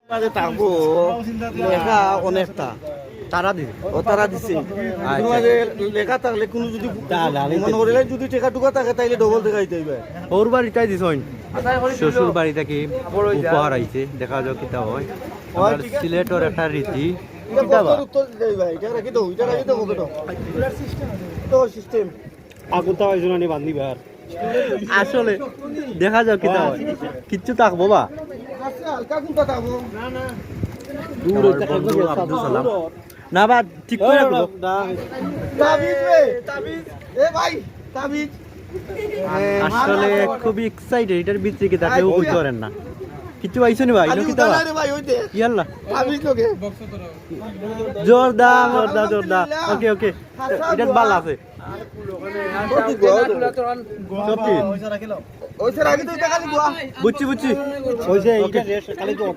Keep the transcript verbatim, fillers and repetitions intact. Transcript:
আগে থাকবো, লেখা অনেকটা। তারা দিবে। ও, তারা দিছে। আচ্ছা। কোনো মাঝে লেখা থাকলে কোনো যদি না, না, মনে করলে যদি টেকা টুকা থাকে, তাইলে ডবল টেকা দিতে হইবে। ওর বাড়িটাই দিছইন। শ্বশুর বাড়ি থাকি উপহার আইছে, দেখা যাক কিতা হয়। আমার সিলেটর একটা রীতি। এটা কিতা বা? প্রশ্নের উত্তর দিতে হইবে, এটা রাখি দাও, এটা রাখি দাও, পকেটো। তো সিস্টেম। আগুনটা ওই জন্য বান্ধিবার। আসলে দেখা যাক কিতা হয়। কিচ্ছু থাকবো বা? আছে, হালকা কোনটা থাকবো? দূর আমার হইতে বন্ধু থাকবো, আব্দুল সালাম। না বা, ঠিক করে রাখবো। তাবিজ রে, তাবিজ। এ ভাই, তাবিজ। আসলে খুবই এক্সাইটেড, এটার ভিতরে কি থাকে, ও বুঝতে পারেন না। কিচ্ছু পাইছো নি ভাই? খালি ইনো কিতা উঠা বা? না রে ভাই, ওই দে। ইয়াল্লা। তাবিজ লোকে। জোরদার, জোরদার, জোরদার। আলহামদুলিল্লাহ। ওকে, ওকে। এটা ভালো আছে। সত্যি। ওই স্যার, আগে তো এটা খালি দোয়া। বুঝছি, বুঝছি। ওই যে এইটা খালি দোয়া।